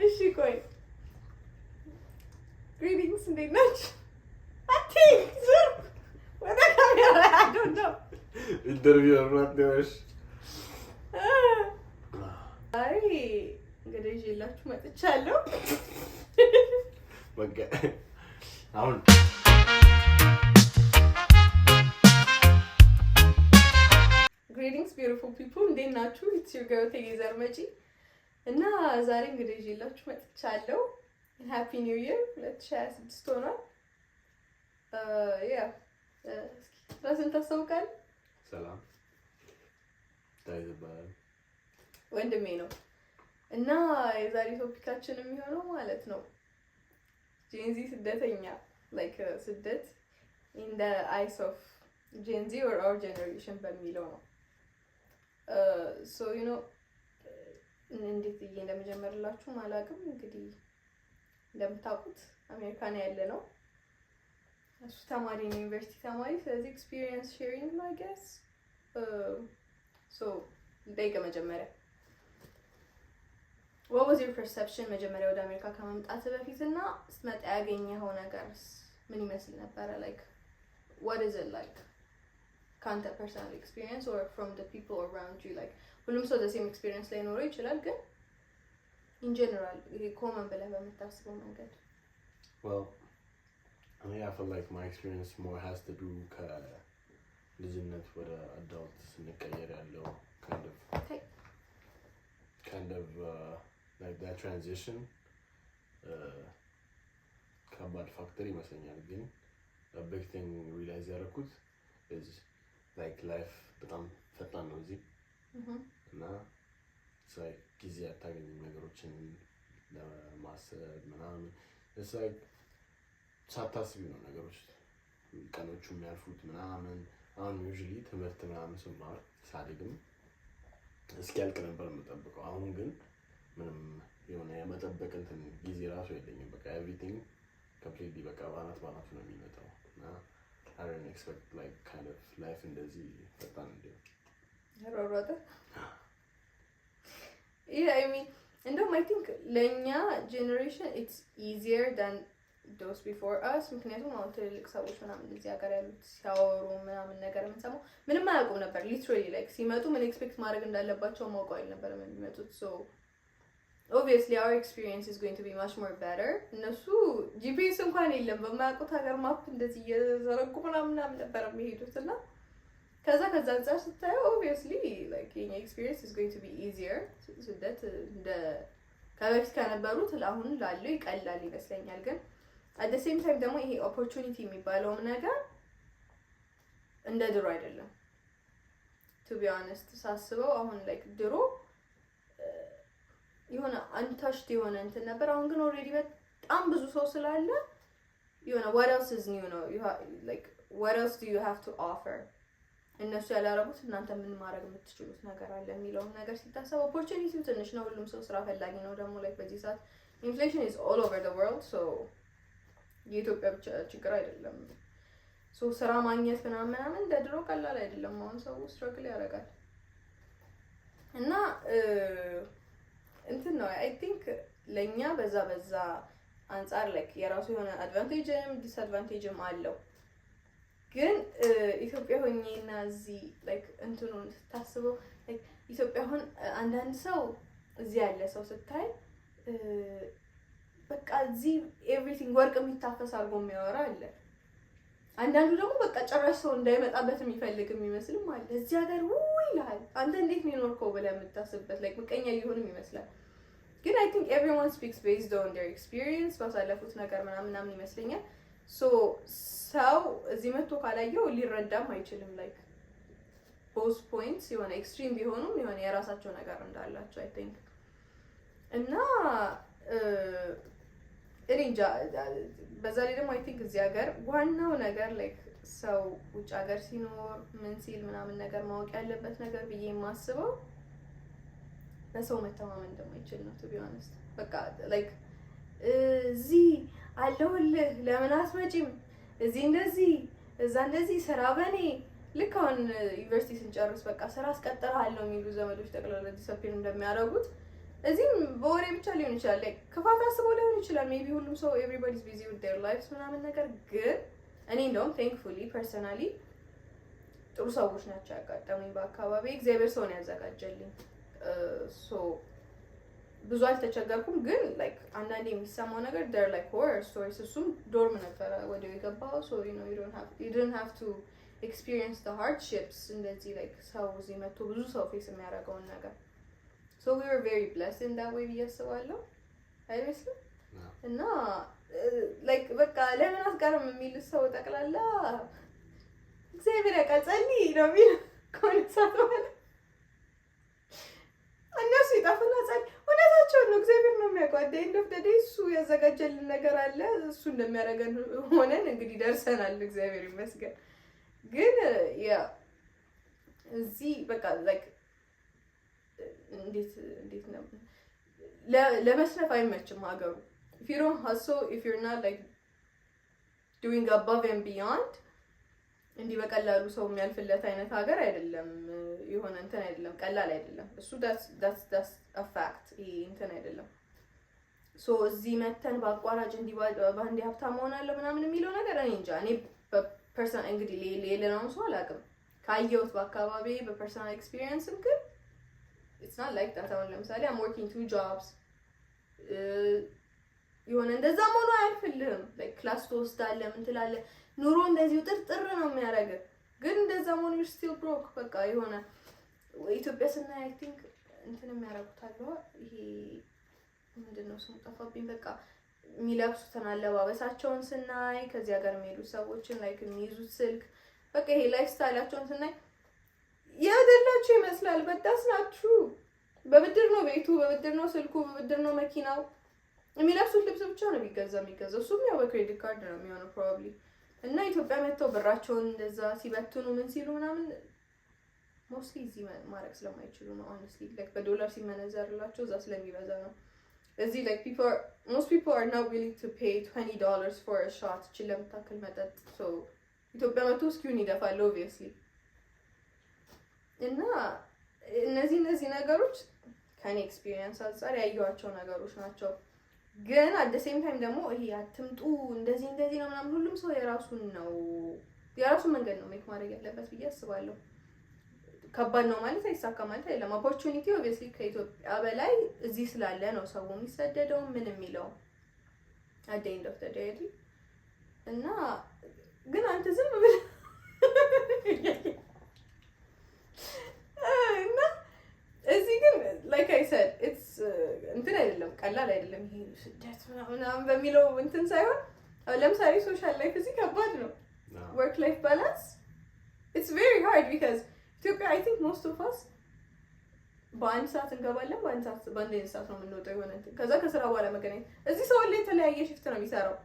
እሺ ቆይ፣ greetings፣ እንዴት ናችሁ? አትይ፣ ዙር ወደ ካሜራ። I don't know. Interview ራቴዎች። ዛሬ እንግዲህ ይዤላችሁ መጥቻለሁ። በቃ አሁን Greetings, beautiful people፣ እንዴት ናችሁ? It's your girl ቴጌዘር መጪ እና ዛሬ እንግዲህ ይዤላችሁ መጥቻለሁ። Happy New Year፣ 2026 ሆኗል። Yeah፣ እስኪ ራስን ታስታውቃለህ? ሰላም፣ ዳዊት ይባላል። ወንድሜ ነው እና የዛሬ topic ኣችን የሚሆነው ማለት ነው Gen Z ስደተኛ፣ like ስደት in the eyes of Gen Z or our generation በሚለው ነው። So እንዴት ብዬ እንደመጀመርላችሁ አላውቅም። እንግዲህ እንደምታውቁት አሜሪካን ያለ ነው። እሱ ተማሪ ነው፣ ዩኒቨርሲቲ ተማሪ። ስለዚህ experience sharing ነው I guess። So ልጠይቅህ መጀመሪያ፣ what was your perception መጀመሪያ ወደ አሜሪካ ከመምጣት በፊት እና ስትመጣ ያገኘኸው ነገርስ ምን ይመስል ነበረ? Like, what is it like ከአንተ personal experience or from the people around you? Like, ሁሉም ሰው the same experience ላይኖረው ይችላል፣ ግን in general ይሄ common ብለህ በምታስበው መንገድ። Well, I mean, I feel like my experience more has to do ከልጅነት ወደ adult ስንቀየር ያለው kind of kind of like that transition ከባድ factor ይመስለኛል። ግን a big thing realize ያደረኩት is like life በጣም ፈጣን ነው እዚህ እና it's like ጊዜ አታገኝም ነገሮችን ለማሰብ ምናምን። It's like ሳታስቢ ነው ነገሮች ቀኖቹ የሚያልፉት ምናምን። አሁን usually ትምህርት ምናምን ስማር ሳድግም እስኪያልቅ ነበር የምጠብቀው። አሁን ግን ምንም የሆነ የመጠበቅ እንትን ጊዜ ራሱ የለኝም። በቃ everything completely በቃ ባናት ባናቱ ነው የሚመጣው እና I didn't expect like kind of life እንደዚህ ፈጣን እንዲሆን። ሮሮጠ። Yeah, I mean, እንደውም I think ለእኛ generation it's easier than those before us። ምክንያቱም አሁን ትልልቅ ሰዎች ምናምን እዚህ ሀገር ያሉት ሲያወሩ ምናምን ነገር የምንሰማው ምንም አያውቁም ነበር። Literally, like ሲመጡ ምን expect ማድረግ እንዳለባቸው ማውቀው አልነበረም የሚመጡት። So obviously our experience is going to be much more better። እነሱ GPS እንኳን የለም፣ በማያውቁት ሀገር map እንደዚህ እየዘረጉ ምናምን ምናምን ነበር የሚሄዱት። እና ከዛ አንጻር ስታየው obviously like የኛ experience is going to be easier። ስደት እንደ ከበፊት ከነበሩት አሁን ላለው ይቀላል ይመስለኛል። ግን at the same time ደግሞ ይሄ opportunity የሚባለውም ነገር እንደ ድሮ አይደለም። To be honest ሳስበው አሁን like ድሮ የሆነ untouched የሆነ እንትን ነበር። አሁን ግን already በጣም ብዙ ሰው ስላለ የሆነ what else is new ነው፣ like what else do you have to offer፣ እነሱ ያላረጉት እናንተ ምን ማድረግ የምትችሉት ነገር አለ የሚለውን ነገር ሲታሰብ opportunity ው ትንሽ ነው። ሁሉም ሰው ስራ ፈላጊ ነው። ደግሞ like በዚህ ሰዓት inflation is all over the world, so የኢትዮጵያ ብቻ ችግር አይደለም። So ስራ ማግኘት ምናምን ምናምን እንደ ድሮ ቀላል አይደለም። አሁን ሰው struggle ያደርጋል እና እንትን ነው፣ I think ለእኛ በዛ አንጻር like የራሱ የሆነ advantage ም disadvantage ም አለው። ግን ኢትዮጵያ ሆኜና እዚህ like እንትኑን ስታስበው like ኢትዮጵያ አሁን አንዳንድ ሰው እዚህ ያለ ሰው ስታይ በቃ እዚህ everything ወርቅ የሚታፈስ አድርጎ የሚያወራ አለ። አንዳንዱ ደግሞ በቃ ጭራሽ ሰው እንዳይመጣበት የሚፈልግ የሚመስልም አለ። እዚህ ሀገር ውይ ይልሃል። አንተ እንዴት ነው የኖርከው ብለህ የምታስብበት like ምቀኛ ሊሆንም ይመስላል። ግን I think everyone speaks based on their experience፣ ባሳለፉት ነገር ምናምን ምናምን ይመስለኛል። So ሰው እዚህ መጥቶ ካላየው ሊረዳም አይችልም። Like both points የሆነ extreme ቢሆኑም የሆነ የራሳቸው ነገር እንዳላቸው I think። እና እኔ እንጃ፣ በዛ ላይ ደግሞ I think እዚህ ሀገር ዋናው ነገር like ሰው ውጭ ሀገር ሲኖር ምን ሲል ምናምን ነገር ማወቅ ያለበት ነገር ብዬ የማስበው በሰው መተማመን እንደማይችል ነው። To be honest በቃ like እዚህ አለሁልህ፣ ለምን አትመጪም፣ እዚህ እንደዚህ እዛ እንደዚህ ስራ በኔ ልክ አሁን ዩኒቨርሲቲ ስንጨርስ በቃ ስራ አስቀጥርሃለሁ የሚሉ ዘመዶች ጠቅላላ disappear እንደሚያደርጉት እዚህም በወሬ ብቻ ሊሆን ይችላል። Like ክፋት አስቦ ሊሆን ይችላል። Maybe ሁሉም ሰው everybody's busy with their lives ምናምን ነገር። ግን እኔ እንደውም thankfully personally ጥሩ ሰዎች ናቸው ያጋጠሙኝ በአካባቢ። እግዚአብሔር ሰውን ያዘጋጀልኝ፣ so ብዙ አልተቸገርኩም። ግን like አንዳንዴ የሚሰማው ነገር they're like horror stories። እሱም dorm ነበረ ወዲያው የገባው፣ so you don't have to experience the hardships እንደዚህ like ሰው እዚህ መጥቶ ብዙ ሰው face የሚያደርገውን ነገር። So we were very blessed in that way ብዬ አስባለሁ። አይመስልም? እና like በቃ ለምን አትቀርም የሚል ሰው ጠቅላላ እግዚአብሔር ያውቃል፣ ጸልይ ነው የሚል። ከሆነ ሰዓት በኋላ እነሱ ይጠፉና ጸልይ። እውነታቸውን ነው፣ እግዚአብሔር ነው የሚያውቀው። At end of the day እሱ ያዘጋጀልን ነገር አለ። እሱ እንደሚያደርገን ሆነን እንግዲህ ደርሰናል፣ እግዚአብሔር ይመስገን። ግን yeah፣ እዚህ በቃ like እንዴት ነው፣ ለመስነፍ አይመችም ሀገሩ። If you don't hustle, if you're not like doing above and beyond፣ እንዲህ በቀላሉ ሰው የሚያልፍለት አይነት ሀገር አይደለም። የሆነ እንትን አይደለም፣ ቀላል አይደለም። እሱ that's a fact። ይሄ እንትን አይደለም። So እዚህ መተን በአቋራጭ እንዲህ በአንዴ ሀብታም እሆናለሁ ምናምን የሚለው ነገር እኔ እንጃ። እኔ በ person እንግዲህ ሌላውን ሰው አላውቅም። ካየሁት በአካባቢ በ personal experience ም ግን it's not like that። አሁን ለምሳሌ I'm working two jobs፣ የሆነ እንደዛም ሆኖ አያልፍልህም። Like class ትወስዳለህ፣ ምን ትላለህ፣ ኑሮ እንደዚሁ ጥርጥር ነው የሚያደርግህ። ግን እንደዛም ሆኖ you're still broke። በቃ የሆነ ኢትዮጵያ ስናይ I think እንትን የሚያደርጉት አለ፣ ይሄ ምንድን ነው ስሙ ጠፋብኝ። በቃ የሚለብሱትን አለባበሳቸውን ስናይ፣ ከዚህ ሀገር የሚሄዱ ሰዎችን like የሚይዙት ስልክ፣ በቃ ይሄ lifestyle ኣቸውን ስናይ የደላቸው ይመስላል። But that's not true። በብድር ነው ቤቱ፣ በብድር ነው ስልኩ፣ በብድር ነው መኪናው። የሚለብሱት ልብስ ብቻ ነው የሚገዛው፣ እሱም ያው በ credit card ነው የሚሆነው probably። እና ኢትዮጵያ መጥተው ብራቸውን እንደዛ ሲበትኑ ምን ሲሉ ምናምን mostly እዚህ ማድረግ ስለማይችሉ ነው። Honestly like በዶላር ሲመነዘርላቸው እዛ ስለሚበዛ ነው። እዚህ like people most people are not willing to pay $20 for a shot፣ እችን ለምታክል መጠጥ። So ኢትዮጵያ መጥቶ እስኪውን ይደፋል obviously። እና እነዚህ ነገሮች ከኔ experience አንጻር ያየኋቸው ነገሮች ናቸው። ግን at the same time ደግሞ ይሄ አትምጡ እንደዚህ እንደዚህ ነው ምናምን፣ ሁሉም ሰው የራሱን ነው የራሱን መንገድ ነው make ማድረግ ያለበት ብዬ አስባለሁ። ከባድ ነው ማለት አይሳካ ማለት አይደለም። Opportunity obviously ከኢትዮጵያ በላይ እዚህ ስላለ ነው ሰው የሚሰደደው ምን የሚለው at the end of the day። እና ግን አንተ ዝም ብለህ እና እዚህ ግን like I said it's እንትን አይደለም፣ ቀላል አይደለም። ይሄ ስደት ምናምን በሚለው እንትን ሳይሆን አሁን ለምሳሌ social life እዚህ ከባድ ነው። Work life balance, it's very hard because ኢትዮጵያ I think most of us በአንድ ሰዓት እንገባለን፣ በአንድ ሰዓት በአንድ አይነት ሰዓት ነው የምንወጣው። የሆነ እንትን ከዛ ከስራ በኋላ መገናኘት። እዚህ ሰው ላይ የተለያየ shift ነው የሚሰራው።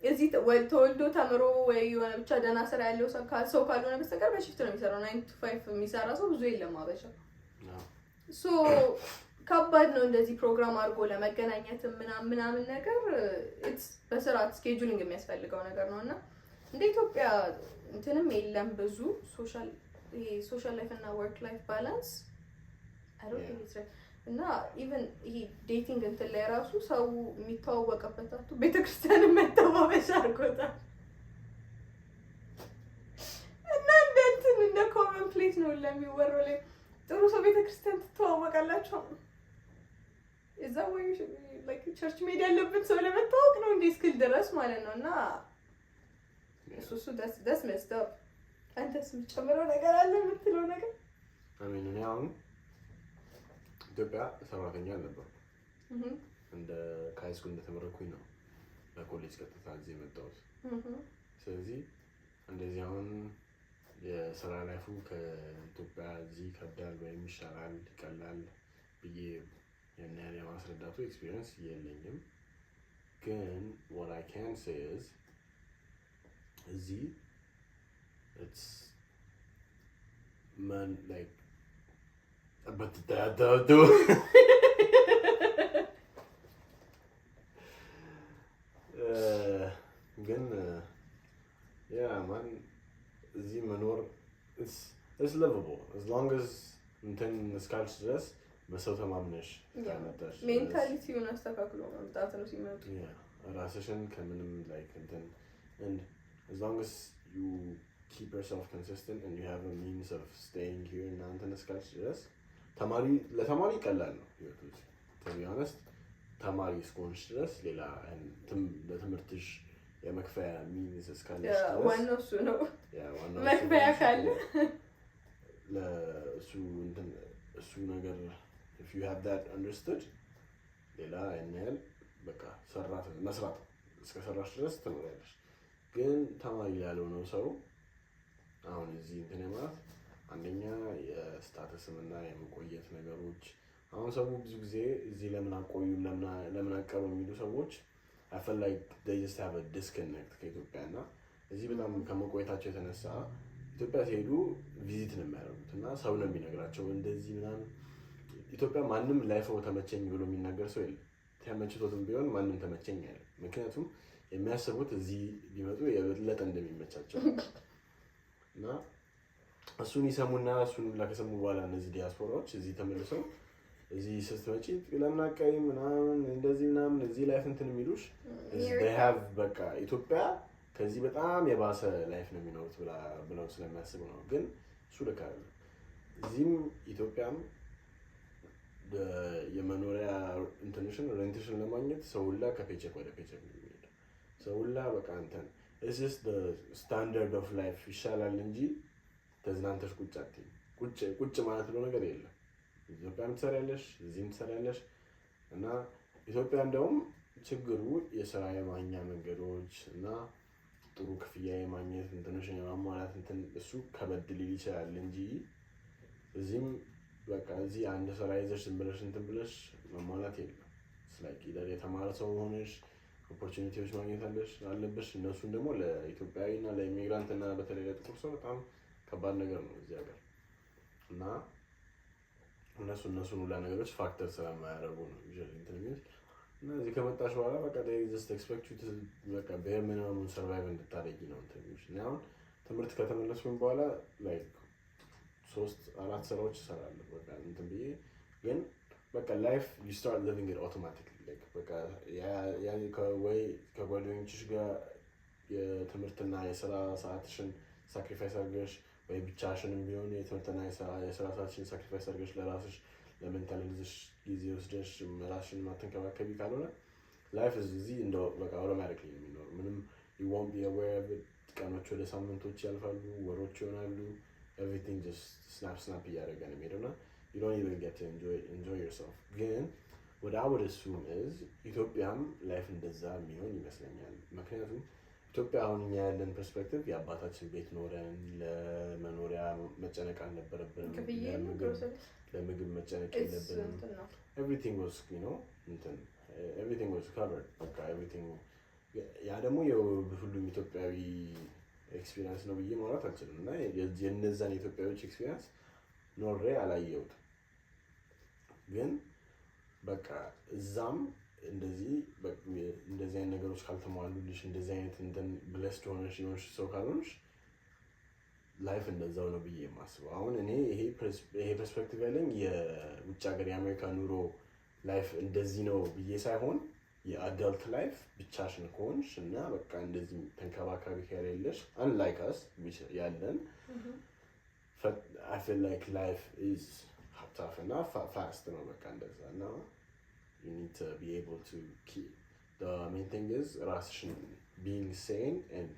እዚህ ተወልዶ ተምሮ ወይ የሆነ ብቻ ደህና ስራ ያለው ሰው ካልሆነ በስተቀር በ shift ነው የሚሰራው። 9 to 5 የሚሰራ ሰው ብዙ የለም አበሻ። So ከባድ ነው እንደዚህ ፕሮግራም አድርጎ ለመገናኘትም ምናምን ምናምን ነገር። It's በስርዓት scheduling የሚያስፈልገው ነገር ነው። እና እንደ ኢትዮጵያ እንትንም የለም ብዙ social፣ ይሄ social life እና work life balance I don't think it's right። እና even ይሄ dating እንትን ላይ ራሱ ሰው የሚተዋወቅበት አቶ ቤተክርስቲያንን መተባበሻ አድርጎታል። እና እንደ እንትን እንደ common place ነው ለሚወራው ላይ ጥሩ ሰው ቤተክርስቲያን ትተዋወቃላችሁ። እዛ ወይ like church መሄድ ያለብን ሰው ለመታወቅ ነው እንዴ እስክል ድረስ ማለት ነው። እና እሱ that's messed up። አንተስ የምትጨምረው ነገር አለ የምትለው ነገር? I mean፣ እኔ አሁን ኢትዮጵያ ሰራተኛ አልነበርኩም። እንደ ከ high school እንደተመረኩኝ ነው ለኮሌጅ ቀጥታ እዚህ የመጣሁት። ስለዚህ እንደዚህ አሁን የስራ life ኡ ከኢትዮጵያ እዚህ ይከብዳል ወይም ይሻላል ይቀላል ብዬ ያን ያህል የማስረዳቱ experience የለኝም። ግን what I can say is እዚህ it's man like but the ግን yeah man እዚህ መኖር it's livable as long as እንትን እስካልሽ ድረስ፣ በሰው ተማምነሽ እስካልመጣሽ ድረስ። Mentality ውን አስተካክሎ መምጣት ነው ሲመጡ። Yeah, ራስሽን ከምንም like እንትን and as long as you keep yourself consistent and you have a means of staying here እና እንትን እስካልሽ ድረስ ተማሪ ለተማሪ ቀላል ነው ህይወቱ፣ to be honest። ተማሪ እስከሆንሽ ድረስ ሌላ ለትምህርትሽ የመክፈያ means እስካለሽ ድረስ። ዋናው እሱ ነው። Yeah, ዋናው እሱ መክፈያ ነው። ካለ። ለእሱ እንትን እሱ ነገር if you have that understood ሌላ ያን ያህል በቃ ሰራት መስራት እስከ ሰራሽ ድረስ ትኖሪያለሽ። ግን ተማሪ ያልሆነው ሰው አሁን እዚህ እንትን ማለት አንደኛ የ status ም እና የመቆየት ነገሮች፣ አሁን ሰው ብዙ ጊዜ እዚህ ለምን አቆዩም ለምን አቀሩ የሚሉ ሰዎች I feel like they just have a disconnect ከኢትዮጵያ እና እዚህ በጣም ከመቆየታቸው የተነሳ ኢትዮጵያ ሲሄዱ visit ነው የሚያደርጉት እና ሰው ነው የሚነግራቸው እንደዚህ ምናምን። ኢትዮጵያ ማንም life ተመቸኝ ብሎ የሚናገር ሰው የለም። ተመችቶትም ቢሆን ማንም ተመቸኝ አይልም። ምክንያቱም የሚያስቡት እዚህ ቢመጡ የበለጠ እንደሚመቻቸው እና እሱን ይሰሙና እሱን ሁላ ከሰሙ በኋላ እነዚህ ዲያስፖራዎች እዚህ ተመልሰው እዚህ ስትመጪ ለምን አትቀሪም ምናምን እንደዚህ ምናምን እዚህ life እንትን የሚሉሽ they have በቃ ኢትዮጵያ ከዚህ በጣም የባሰ life ነው የሚኖሩት ብለው ስለሚያስቡ ነው። ግን እሱ ልክ አይደለም። እዚህም ኢትዮጵያም የመኖሪያ እንትንሽን rent ሽን ለማግኘት ሰው ሁላ ከ paycheck ወደ paycheck ነው የሚሄደው። ሰው ሁላ በቃ እንትን it's just the standard of life ይሻላል እንጂ ተዝናንተሽ ቁጭ አትይም። ቁጭ ቁጭ ማለት ብሎ ነገር የለም። ኢትዮጵያም ትሰሪያለሽ፣ እዚህም ትሰሪያለሽ እና ኢትዮጵያ እንደውም ችግሩ የስራ የማግኛ መንገዶች እና ጥሩ ክፍያ የማግኘት እንትኖችን የማሟላት እንትን እሱ ከበድ ሊል ይችላል እንጂ እዚህም በቃ እዚህ አንድ ስራ ይዘሽ ዝም ብለሽ እንትን ብለሽ መሟላት የለም። Like either የተማረ ሰው ሆነሽ opportunity ዎች ማግኘት አለብሽ። እነሱን ደግሞ ለኢትዮጵያዊ እና ለ immigrant እና በተለይ ለጥቁር ሰው በጣም ከባድ ነገር ነው እዚህ ሀገር እና እነሱን ሁላ ነገሮች factor ስለማያደርጉ ነው usually እንትን የሚሉት። እና እዚህ ከመጣሽ በኋላ በቃ just expect you በቃ bare minimum survive እንድታደርጊ ነው እንትን የሚሉሽ። እኔ አሁን ትምህርት ከተመለስኩኝ በኋላ like ሶስት አራት ስራዎች እሰራለሁ በቃ እንትን ብዬ፣ ግን በቃ life you start living it automatically። Like በቃ ወይ ከጓደኞችሽ ጋር የትምህርትና የስራ ሰዓትሽን sacrifice አድርገሽ ወይ ብቻሽንም ቢሆን የትምህርትና የስራ ሰዓትሽን sacrifice አድርገሽ ለራስሽ ለ mental health ሽ ጊዜ ወስደሽ ራስሽን ማትንከባከቢ ካልሆነ life እዚህ እንደ በቃ automatically ነው የሚኖሩ። ምንም you won't be aware of it። ቀኖች ወደ ሳምንቶች ያልፋሉ፣ ወሮች ይሆናሉ። Everything just snap snap እያደረገ ነው የሚሄደው እና you don't even get to enjoy yourself። ግን what I would assume is ኢትዮጵያም life እንደዛ የሚሆን ይመስለኛል። ምክንያቱም ኢትዮጵያ አሁን እኛ ያለን perspective የአባታችን ቤት ኖረን ለመኖሪያ መጨነቅ አልነበረብንም። ክፍያ የለም፣ ግሮሰሪ። ለምግብ መጨነቅ It's የለብንም። እንትን ነው። Everything was እንትን everything was covered በቃ everything። ያ ደግሞ የሁሉም ኢትዮጵያዊ experience ነው ብዬ ማውራት አልችልም እና የእነዛን የኢትዮጵያዎች experience ኖሬ አላየሁትም። ግን በቃ እዛም እንደዚህ አይነት ነገሮች ካልተሟሉልሽ፣ እንደዚህ አይነት እንትን blessed ሆነሽ የሆንሽ ሰው ካልሆንሽ life እንደዛው ነው ብዬ የማስበው። አሁን እኔ ይሄ perspective ያለኝ የውጭ ሀገር የአሜሪካ ኑሮ life እንደዚህ ነው ብዬ ሳይሆን የ adult life ብቻሽን ከሆንሽ እና በቃ እንደዚህ ተንከባካቢ ከሌለሽ unlike us ያለን I feel like life is tough እና fast ነው በቃ እንደዛ። እና you need to be able to keep, the main thing is ራስሽን being sane and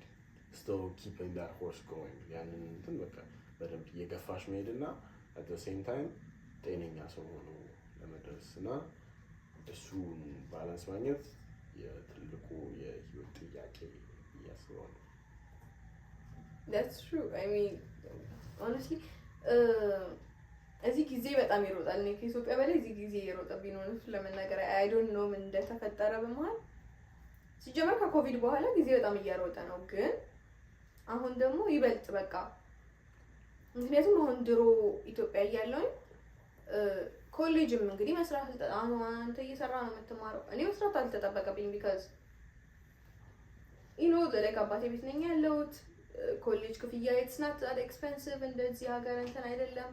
still keeping that horse going፣ ያንን እንትን በቃ በደንብ እየገፋሽ መሄድ እና at the same time ጤነኛ ሰው ሆኖ ለመድረስ እና እሱን balance ማግኘት የትልቁ የህይወት ጥያቄ ብዬ አስባለሁ። That's true. I mean, honestly, እዚህ ጊዜ በጣም ይሮጣል። እኔ ከኢትዮጵያ በላይ እዚህ ጊዜ እየሮጠብኝ ነው እውነቱን ለመናገር። I don't know ምን እንደተፈጠረ በመሀል። ሲጀመር ከኮቪድ በኋላ ጊዜ በጣም እየሮጠ ነው፣ ግን አሁን ደግሞ ይበልጥ በቃ ምክንያቱም አሁን ድሮ ኢትዮጵያ እያለሁኝ ኮሌጅም እንግዲህ መስራት፣ አሁን አንተ እየሰራ ነው የምትማረው። እኔ መስራት አልተጠበቀብኝም because like አባቴ ቤት ነኝ ያለሁት። ኮሌጅ ክፍያ it's not that expensive፣ እንደዚህ ሀገር እንትን አይደለም።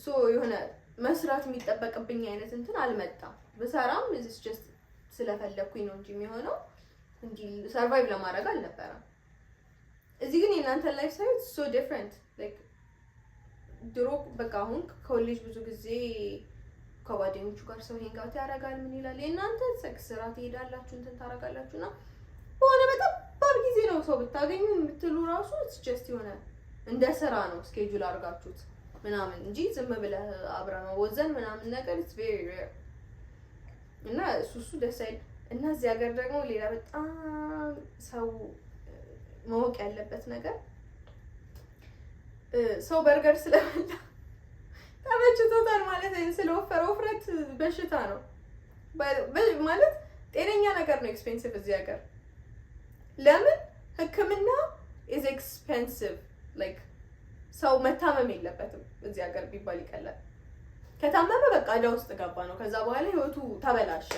So የሆነ መስራት የሚጠበቅብኝ አይነት እንትን አልመጣም። ብሰራም it's just ስለፈለግኩኝ ነው እንጂ የሚሆነው እንጂ survive ለማድረግ አልነበረም። እዚህ ግን የእናንተን life ሳይት so different። Like ድሮ በቃ አሁን ኮሌጅ ብዙ ጊዜ ከጓደኞቹ ጋር ሰው hang out ያደርጋል፣ ምን ይላል። የእናንተ ስራ ትሄዳላችሁ፣ እንትን ታደርጋላችሁ እና በሆነ በጠባብ ጊዜ ነው ሰው ብታገኙ የምትሉ ራሱ just የሆነ እንደ ስራ ነው schedule አድርጋችሁት ምናምን እንጂ ዝም ብለህ አብረህ መወዘን ምናምን ነገር it's very rare። እና እሱ ደስ አይል። እና እዚህ ሀገር ደግሞ ሌላ በጣም ሰው ማወቅ ያለበት ነገር ሰው በርገር ስለበላ ተመችቶታል ማለት ስለወፈረ ውፍረት በሽታ ነው ማለት ጤነኛ ነገር ነው። Expensive እዚህ ሀገር ለምን ሕክምና is expensive። Like ሰው መታመም የለበትም እዚህ ሀገር ቢባል ይቀላል። ከታመመ በቃ ዕዳ ውስጥ ገባ ነው። ከዛ በኋላ ህይወቱ ተበላሸ።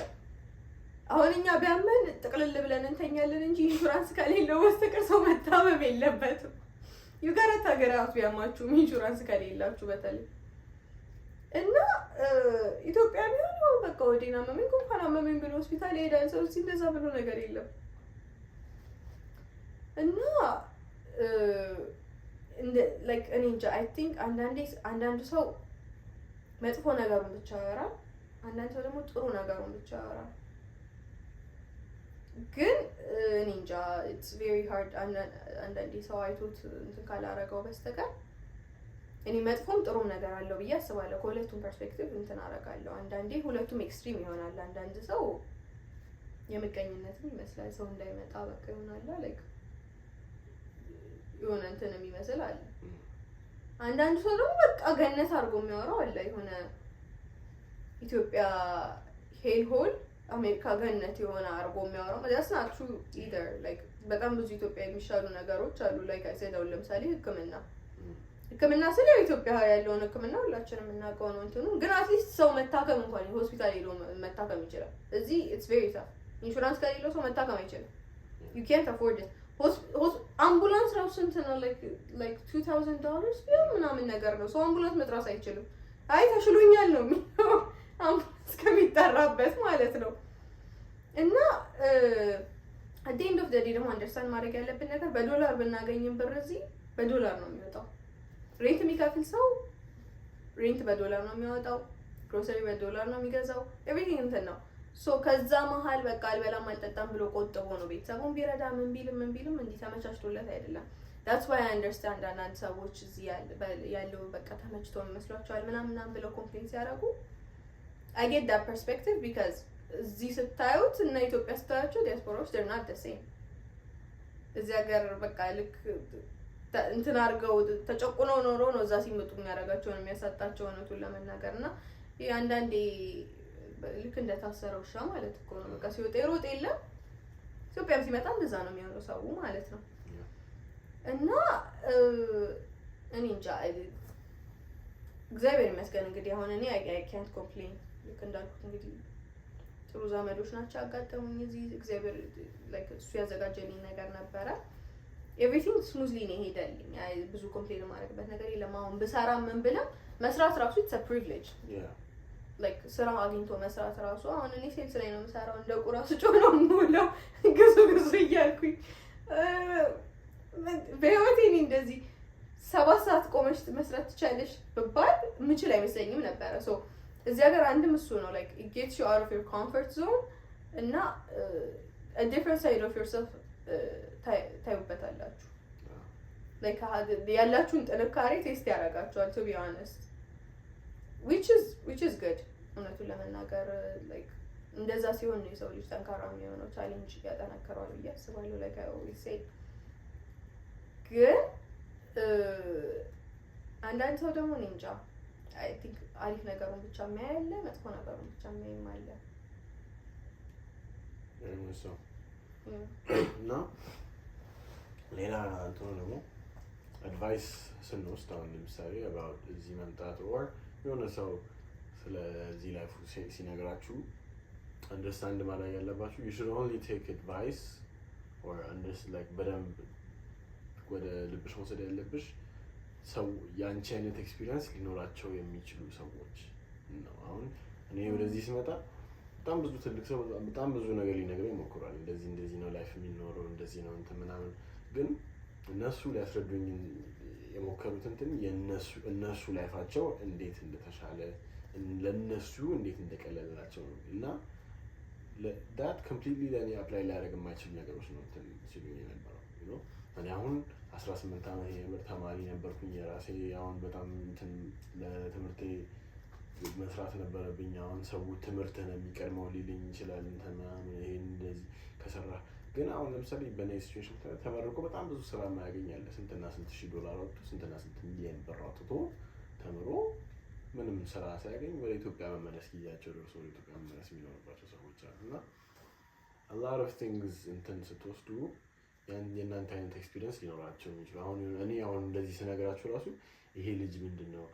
አሁን እኛ ቢያመን ጥቅልል ብለን እንተኛለን እንጂ ኢንሹራንስ ከሌለው በስተቀር ሰው መታመም የለበትም። You gotta ሀገራት ቢያማችሁም ኢንሹራንስ ከሌላችሁ በተለይ። እና ኢትዮጵያ ቢሆን በቃ ወዴን አመመኝ፣ ጉንፋን አመመኝ ብሎ ሆስፒታል ይሄዳል ሰው። እዚህ እንደዛ ብሎ ነገር የለም። እና like እኔ እንጃ፣ I think አንዳንዴ አንዳንዱ ሰው መጥፎ ነገሩን ብቻ ያወራል፣ አንዳንድ ሰው ደግሞ ጥሩ ነገሩን ብቻ ያወራል። ግን እኔ እንጃ፣ it's very hard አንዳንዴ ሰው አይቶት እንትን ካላረገው በስተቀር። እኔ መጥፎም ጥሩም ነገር አለው ብዬ አስባለሁ። ከሁለቱም perspective እንትን አረጋለሁ። አንዳንዴ ሁለቱም extreme ይሆናል። አንዳንድ ሰው የምቀኝነትም ይመስላል፣ ሰው እንዳይመጣ በቃ ይሆናል፣ like የሆነ እንትን የሚመስል አለ። አንዳንድ ሰው ደግሞ በቃ ገነት አድርጎ የሚያወራው አለ። የሆነ ኢትዮጵያ hell hole አሜሪካ ገነት የሆነ አድርጎ የሚያወራው፣ that's not true either። Like በጣም ብዙ ኢትዮጵያ የሚሻሉ ነገሮች አሉ። Like I said፣ አሁን ለምሳሌ ሕክምና ስለ ኢትዮጵያ ያለውን ሕክምና ሁላችንም የምናውቀው ነው። እንትኑ ግን at least ሰው መታከም እንኳን ሆስፒታል ሄዶ መታከም ይችላል። እዚህ it's very tough። ኢንሹራንስ ከሌለው ሰው መታከም አይችልም። ዩ ካንት አፎርድ ኢት። አምቡላንስ ራሱ ስንት ነው? Like $2,000 ቢሆን ምናምን ነገር ነው። ሰው አምቡላንስ መጥራት አይችልም። አይ ተሽሎኛል ነው የሚለው አምቡላንስ ከሚጠራበት ማለት ነው። እና at the end of the day ደግሞ understand ማድረግ ያለብን ነገር በዶላር ብናገኝም ብር እዚህ በዶላር ነው የሚወጣው። Rent የሚከፍል ሰው rent በዶላር ነው የሚያወጣው። ግሮሰሪ በዶላር ነው የሚገዛው። Everything እንትን ነው። So ከዛ መሀል በቃ አልበላም አልጠጣም ብሎ ቆጥቦ ነው ቤተሰቡን ቢረዳ ምን ቢልም ምን ቢልም እንዲህ ተመቻችቶለት አይደለም። That's why I understand አንዳንድ ሰዎች እዚህ ያለው በቃ ተመችቶ ይመስሏቸዋል ምናምን ምናምን ብለው complain ሲያደርጉ I get that perspective because እዚህ ስታዩት እና ኢትዮጵያ ስታያቸው ዲያስፖራዎች they're not the same። እዚህ ሀገር በቃ ልክ እንትን አድርገው ተጨቁነው ኖሮ ነው እዛ ሲመጡ የሚያደርጋቸውን የሚያሳጣቸው እውነቱን ለመናገር። እና ይህ አንዳንዴ ልክ እንደታሰረ ውሻ ማለት እኮ ነው። በቃ ሲወጣ ይሮጥ የለም፣ ኢትዮጵያም ሲመጣ እንደዛ ነው የሚሆነው ሰው ማለት ነው። እና እኔ እንጃ፣ እግዚአብሔር ይመስገን እንግዲህ አሁን እኔ አይ ካንት ኮምፕሌን። ልክ እንዳልኩት እንግዲህ ጥሩ ዘመዶች ናቸው ያጋጠሙኝ እዚህ። እግዚአብሔር like እሱ ያዘጋጀልኝ ነገር ነበረ። Everything smoothly ነው የሄደልኝ። አይ ብዙ complain የማደርግበት ነገር የለም። አሁን ብሰራ ምን ብለም መስራት ራሱ it's a privilege። Like ስራ አግኝቶ መስራት ራሱ፣ አሁን እኔ sales ላይ ነው የምሰራው። እንደ ቁራ ስጮህ ነው የምውለው ግዙ ግዙ እያልኩኝ። በህይወቴ እኔ እንደዚህ 7 ሰዓት ቆመሽ መስራት ትቻለሽ ብባል የምችል አይመስለኝም ነበረ። So እዚህ ሀገር አንድም እሱ ነው፣ like it gets you out of your comfort zone እና different side of yourself ታዩበታላችሁ። Like ያላችሁን ጥንካሬ test ያደርጋችኋል to be honest, which is good። እውነቱን ለመናገር like እንደዛ ሲሆን ነው የሰው ልጅ ጠንካራ የሚሆነው። Challenge ያጠናከረዋል ብዬ አስባለሁ። Like I always say፣ ግን አንዳንድ ሰው ደግሞ እኔ እንጃ፣ I think አሪፍ ነገሩን ብቻ የሚያይ አለ፣ መጥፎ ነገሩን ብቻ የሚያይም አለ። Very much so። እና ሌላ እንትኑ ደግሞ advice ስንወስድ አሁን ለምሳሌ about እዚህ መምጣት or የሆነ ሰው ስለዚህ life ሲነግራችሁ understand ማድረግ ያለባችሁ you should only take advice or like በደንብ ወደ ልብሽ መውሰድ ያለብሽ ሰው የአንቺ አይነት experience ሊኖራቸው የሚችሉ ሰዎች ነው። አሁን እኔ ወደዚህ ስመጣ በጣም ብዙ ትልቅ ሰው በጣም ብዙ ነገር ሊነግረኝ ይሞክሯል። እንደዚህ እንደዚህ ነው life የሚኖረው፣ እንደዚህ ነው እንትን ምናምን፣ ግን እነሱ ሊያስረዱኝ የሞከሩት እንትን የእነሱ እነሱ life ኣቸው እንዴት እንደተሻለ፣ ለእነሱ እንዴት እንደቀለላቸው ነው። እና that completely ለእኔ apply ሊያደርግ የማይችል ነገሮች ነው እንትን ሲሉኝ የነበረው። እኔ አሁን 18 ዓመት የምር ተማሪ ነበርኩኝ። የራሴ አሁን በጣም እንትን ለትምህርቴ መስራት ነበረብኝ። አሁን ሰው ትምህርት ነው የሚቀድመው ሊልኝ ይችላል። እንትን ምናምን ይሄን እንደዚህ ከሰራ ግን አሁን ለምሳሌ በእኔ situation ተመርቆ በጣም ብዙ ስራ የማያገኝ አለ። ስንትና ስንት ሺህ ዶላር አውጥቶ፣ ስንትና ስንት ሚሊየን ብር አውጥቶ ተምሮ ምንም ስራ ሳያገኝ ወደ ኢትዮጵያ መመለስ፣ ጊዜያቸው ደርሶ ወደ ኢትዮጵያ መመለስ የሚኖርባቸው ሰዎች አሉ። እና a lot of things እንትን ስትወስዱ የእናንተ አይነት experience ሊኖራቸው የሚችሉ፣ አሁን እኔ አሁን እንደዚህ ስነግራችሁ ራሱ ይሄ ልጅ ምንድን ነው፣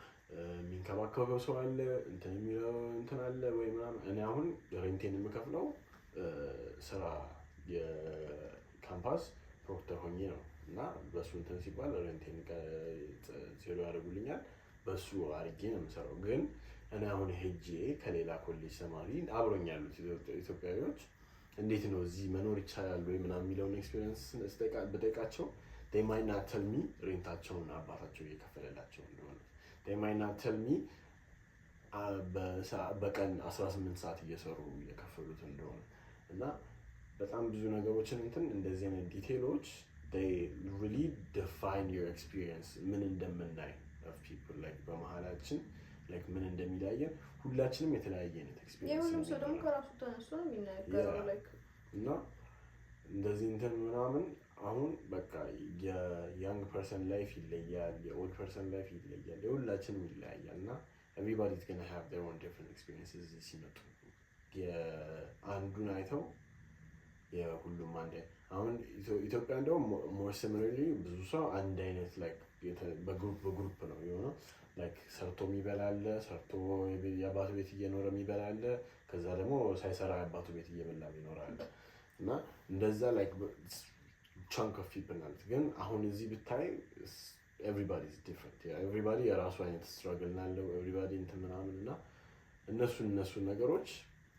የሚንከባከበው ሰው አለ፣ እንትን የሚለው እንትን አለ ወይ ምናምን። እኔ አሁን rent ኤን የምከፍለው ስራ የ campus proctor ሆኜ ነው። እና በሱ እንትን ሲባል rent ኤን ዜሮ ያደርጉልኛል። በሱ አድርጌ ነው የምሰራው። ግን እኔ አሁን ሄጄ ከሌላ ኮሌጅ ተማሪ አብሮኝ ያሉት ኢትዮጵያዊዎች እንዴት ነው እዚህ መኖር ይቻላል ወይ ምናምን የሚለውን experience ብጠይቃቸው they might not tell me rent ኣቸውን አባታቸው እየከፈለላቸው እንደሆነ፣ they might not tell me በቀን 18 ሰዓት እየሰሩ እየከፈሉት እንደሆነ። እና በጣም ብዙ ነገሮችን እንትን እንደዚህ አይነት detail ኦች really define your experience፣ ምን እንደምናይ of people like በመሀላችን like ምን እንደሚለያየን። ሁላችንም የተለያየ አይነት experience የሁሉም ሰው ደግሞ ከራሱ ተነስቶ ነው የሚናገረው። Like እና እንደዚህ እንትን ምናምን አሁን በቃ የ young person life ይለያል፣ የ old person life ይለያል፣ የሁላችንም ይለያያል። እና everybody's gonna have their own different experiences። እዚህ ሲመጡ የአንዱን አይተው የሁሉም አንድ፣ አሁን ኢትዮጵያ እንደውም more similarly ብዙ ሰው አንድ አይነት like በ group በ group ነው የሆነው። Like ሰርቶ የሚበላ አለ፣ ሰርቶ የአባቱ ቤት እየኖረ የሚበላ አለ፣ ከዛ ደግሞ ሳይሰራ የአባቱ ቤት እየበላ የሚኖር አለ። እና እንደዛ like chunk of people ናት። ግን አሁን እዚህ ብታይ everybody is different። Everybody የራሱ አይነት struggle አለው። Everybody እንትን ምናምን እና እነሱን ነገሮች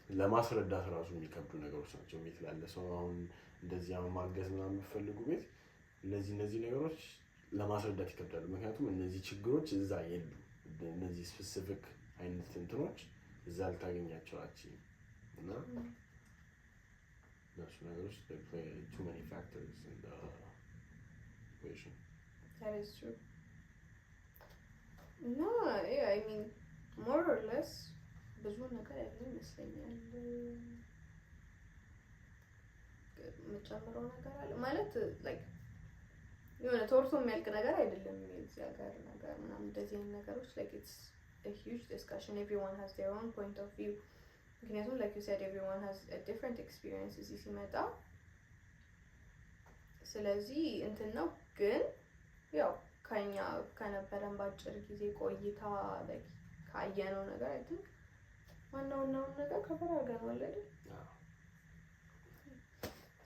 ለማስረዳት ራሱ የሚከብዱ ነገሮች ናቸው። ቤት ላለ ሰው አሁን እንደዚህ አሁን ማገዝ ምናምን የሚፈልጉ ቤት እነዚህ ነገሮች ለማስረዳት ይከብዳሉ። ምክንያቱም እነዚህ ችግሮች እዛ የሉ። እነዚህ specific አይነት እንትኖች እዛ ልታገኛቸው አትችይም። እና እነሱ ነገሮች too many factors in the equation. That is true. No, yeah, I mean, more or less ብዙ ነገር ያለው ይመስለኛል። የምጨምረው ነገር አለ ማለት like የሆነ ተወርቶ የሚያልቅ ነገር አይደለም። የዚህ ሀገር ነገር ምናምን እንደዚህ አይነት ነገሮች like it's a huge discussion. Everyone has their own point of view። ምክንያቱም like you said, everyone has a different experience እዚህ ሲመጣ። ስለዚህ እንትን ነው፣ ግን ያው ከኛ ከነበረን በአጭር ጊዜ ቆይታ like ካየነው ነገር I think ዋና ዋናውን ነገር cover አድርገነዋል አይደል?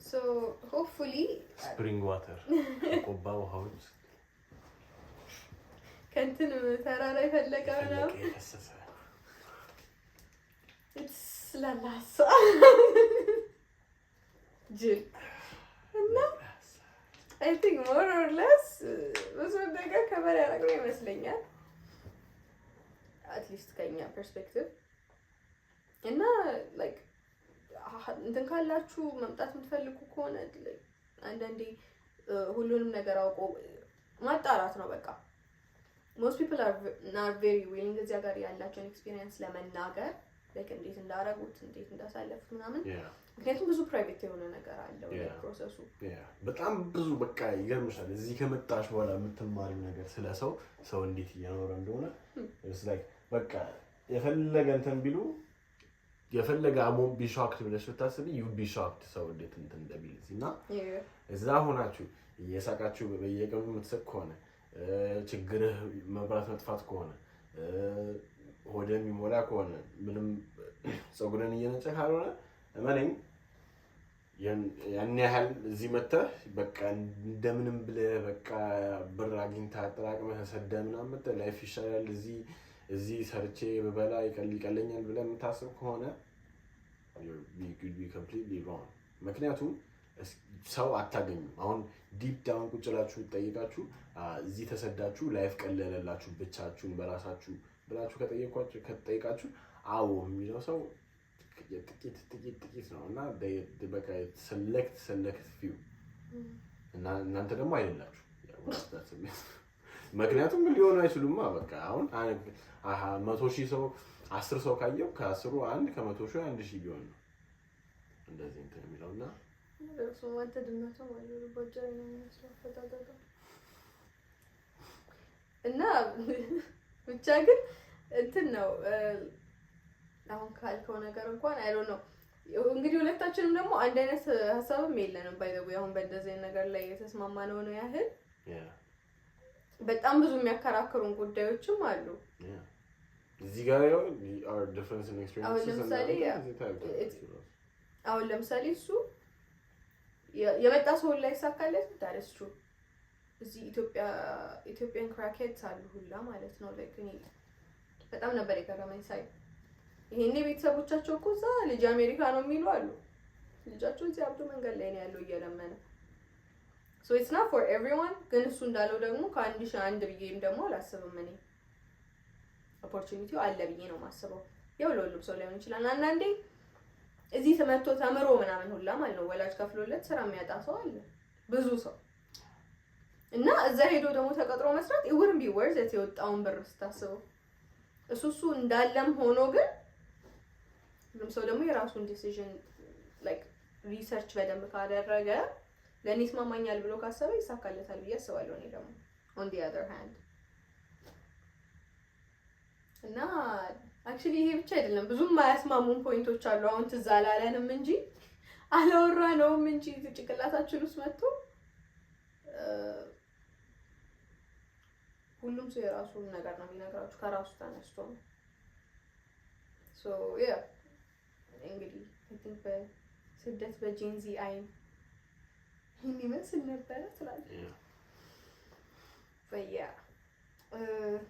So hopefully Spring water ቆባ ውሃዎች ከእንትን ተራራ የፈለቀ ምናምን የፈሰሰ። ላላሳ ጅል። እና I think more or less ብዙ ነገር cover ያደረግነው ይመስለኛል፣ at least ከኛ perspective። እና like እንትን ካላችሁ፣ መምጣት የምትፈልጉ ከሆነ አንዳንዴ ሁሉንም ነገር አውቆ ማጣራት ነው በቃ። Most people are not very willing እዚያ ጋር ያላቸውን experience ለመናገር፣ like እንዴት እንዳረጉት፣ እንዴት እንዳሳለፉት ምናምን፣ ምክንያቱም ብዙ private የሆነ ነገር አለው process ኡ። በጣም ብዙ። በቃ ይገርምሻል፣ እዚህ ከመጣሽ በኋላ የምትማሪው ነገር ስለ ሰው፣ ሰው እንዴት እየኖረ እንደሆነ like በቃ የፈለገ እንትን ቢሉ፣ የፈለገ I won't be shocked ብለሽ ብታስቢ you'd be shocked ሰው እንዴት እንትን እንደሚል እዚህ። እና እዛ ሆናችሁ እየሳቃችሁ በየቀኑ የምትስቅ ከሆነ፣ ችግርህ መብራት መጥፋት ከሆነ፣ ሆደ የሚሞላ ከሆነ፣ ምንም ፀጉርን እየነጨ ካልሆነ፣ እመነኝ ያን ያህል እዚህ መተህ በቃ እንደምንም ብለህ በቃ ብር አግኝተህ አጠራቅመህ ተሰደህ ምናምን መተህ life ይሻላል፣ እዚህ ሰርቼ ብበላ ይቀለኛል ብለህ የምታስብ ከሆነ you'd be completely wrong። ምክንያቱም ሰው አታገኙም። አሁን deep down ቁጭ ብላችሁ ጠይቃችሁ እዚህ ተሰዳችሁ life ቀለለላችሁ ብቻችሁን በራሳችሁ ብላችሁ ከጠየቃችሁ አዎ የሚለው ሰው ጥቂት ጥቂት ጥቂት ነው እና በቃ select few እና እናንተ ደግሞ አይደላችሁ። ምክንያቱም ሊሆኑ አይችሉማ። በቃ አሁን 100,000 ሰው 10 ሰው ካየው ከ10ሩ አንድ ከ100,000 1,000 ቢሆን ነው እንደዚህ እንትን የሚለው እና እሱ አንተ ድመቷ ማለት ነው፣ ቦጃሪ ነው የሚመስለው አፈጣጠጧ። እና ብቻ ግን እንትን ነው አሁን ካልከው ነገር እንኳን I don't know። እንግዲህ ሁለታችንም ደግሞ አንድ አይነት ሀሳብም የለንም። By the way አሁን በእንደዚህ አይነት ነገር ላይ የተስማማ ነው ያህል በጣም ብዙ የሚያከራክሩን ጉዳዮችም አሉ። እዚህ ጋር ያው our difference in experiences አሁን ለምሳሌ እና እዚህ ታዩታላችሁ ራሱ። አሁን ለምሳሌ እሱ የመጣ ሰውን ላይ ይሳካለት፣ that's true። እዚህ ኢትዮጵያ Ethiopian crackheads አሉ ሁላ ማለት ነው። Like እኔ በጣም ነበር የገረመኝ ሳይ። ይሄኔ ቤተሰቦቻቸው እኮ እዛ ልጅ አሜሪካ ነው የሚሉ አሉ። ልጃቸው እዚህ አብዶ መንገድ ላይ ነው ያለው እየለመነ። So it's not for everyone። ግን እሱ እንዳለው ደግሞ ከ1,000 አንድ ብዬም ደግሞ አላስብም። እኔ opportunity ው አለ ብዬ ነው የማስበው። ያው ለሁሉም ሰው ላይሆን ይችላል። አንዳንዴ እዚህ ተመቶ ተምሮ ምናምን ሁላ ማለት ነው ወላጅ ከፍሎለት ስራ የሚያጣ ሰው አለ፣ ብዙ ሰው። እና እዛ ሄዶ ደግሞ ተቀጥሮ መስራት it wouldn't be worth it የወጣውን ብር ስታስበው። እሱ እንዳለም ሆኖ ግን ሁሉም ሰው ደግሞ የራሱን decision like research በደንብ ካደረገ ለእኔ ይስማማኛል ብሎ ካሰበ ይሳካለታል ብዬ አስባለሁ። እኔ ደግሞ on the other hand እና actually ይሄ ብቻ አይደለም፣ ብዙም የማያስማሙን point ኦች አሉ። አሁን ትዝ አላለንም እንጂ፣ አላወራነውም እንጂ ጭንቅላታችን ውስጥ መጥቶ ሁሉም ሰው የራሱን ነገር ነው የሚነግራችሁ ከራሱ ተነስቶ ነው። So yeah፣ እንግዲህ I think በስደት በ Gen Z አይን ይህን ይመስል ነበረ ትላለህ። But yeah,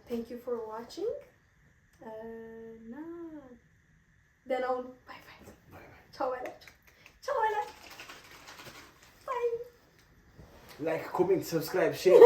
thank you for watching እና ደህና ሁኑ። Bye bye። Bye bye። ቻው በላቸው። ቻው በላቸው። Bye። Like, comment, subscribe, share.